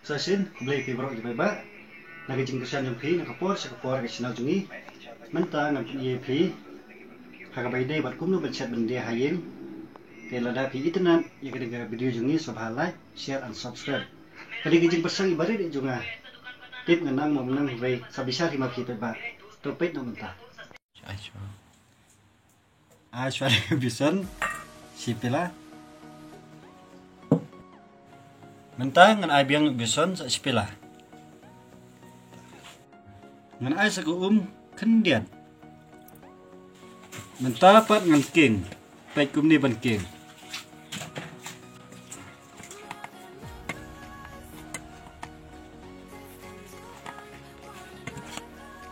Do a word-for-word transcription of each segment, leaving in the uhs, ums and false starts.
Sa shisien, khublei phi baroh ki paidbah na ka jingkyrshan jong phi na ka por sha ka por ha ka channel jong ngi. Mynta ngan pyni ïa phi ha kaba ïadei bad kumno ban shet byndia ha ïing. Te lada phi itynnad ïa kane ka video jong ngi, sngewbha like, share and subscribe. Ka dei ka jingpyrshang iba rit jong nga. Tip ngan nang mo nang, hynrei sa bishar hi ma phi paidbah. To peit noh mynta. Ai shwa. Ai shwa da ka beson shi pela. Mynta ngan ai biang beson sa shi pela. Ngan ai sa ka um khyndiat. Mynta pat ngan king. Peit kumne ban king.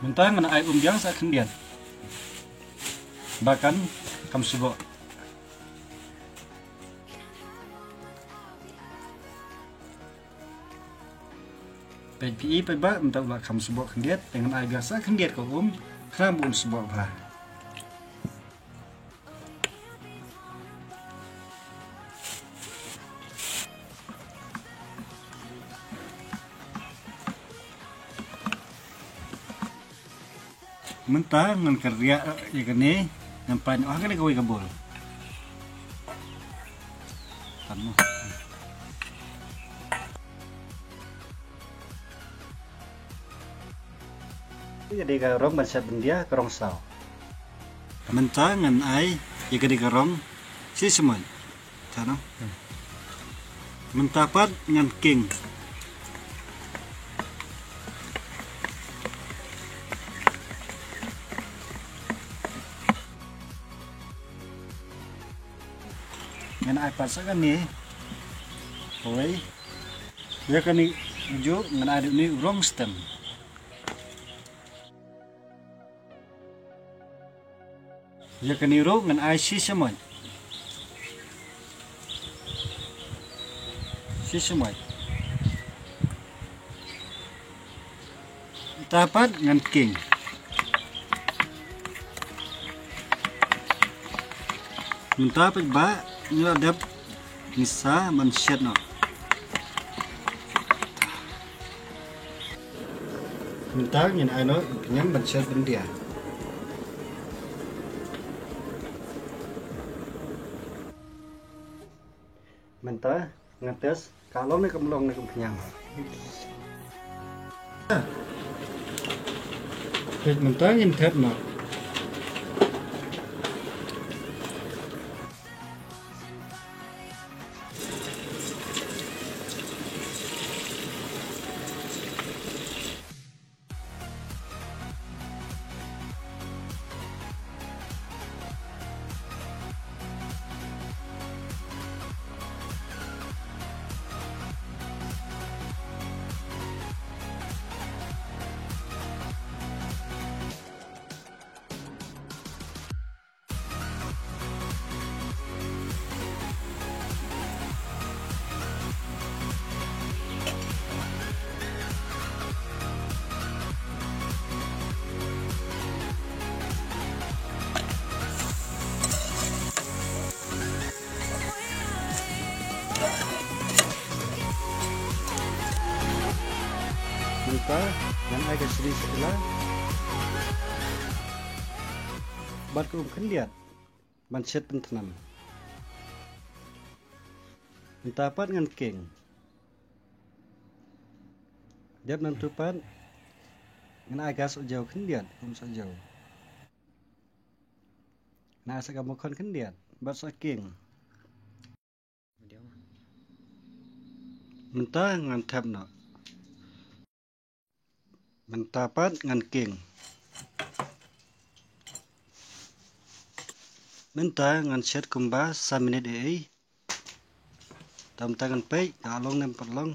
Mynta ngan ai um biang sa khyndiat ba kan kham sboh. Peit phi i paidbah, mynta u la kham sboh khyndiat, te ngan ai biang sa khyndiat ka um, khnang ba un sboh bha. Mynta ngan kynriah ïa kane, ngan pyndonkam ha kane kawei ka bowl. Tang mo. Ïa kane ka rong ban shet byndia ka rong saw. Mynta ngan ai ïa kane ka rong shi samoit. Tano. Mynta pat ngan king. Ngan ai pat sa kane. Oi. Ïa kane ju ngan ai dei ni rong stem. Ïa kane ruh ngan ai shi samoit. Shi samoit. Mynta pat ngan king. Mynta pat ba ngi la dep ngin sa ban shet noh. Mynta ngin ai noh ïa ka khñiang ban shet byndia. Mynta ngan test ka long ne kam long ne ka khñiang. Peit mynta ngin thep noh. Mynta ngan ai ka sri sila bad ka um khyndiat ban shet pynthnam. Mynta pat ngan king. Dep nangtu pat ngan ai ka sohjew khyndiat, um sohjew. Ngan ai sa ka makhon khyndiat bad sa king. Mynta ngan thep noh. Mynta pat ngan king. Mynta ngan shet kumba san minit ei ei. Te mynta ngan peit, ka long ne em pat long.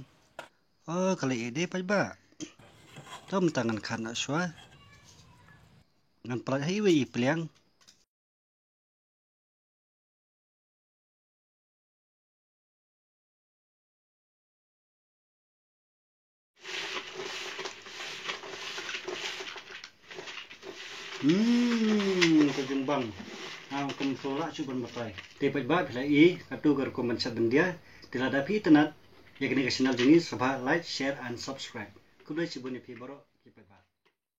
Oh, ka leh ei ei pat ba. Te mynta ngan khat noh shuwa. Ngan pynlait ha iwei i pliang. Hmm, ka jingbang. Ha, kum sola shu ban batai. Te pat ba phi la i, katu ka rukom ban shet byndia. Te lada phi itynnad ïa kane ka channel jong ngi, sngewbha like, share and subscribe. Khublei shibun ïa phi baroh ki paidbah.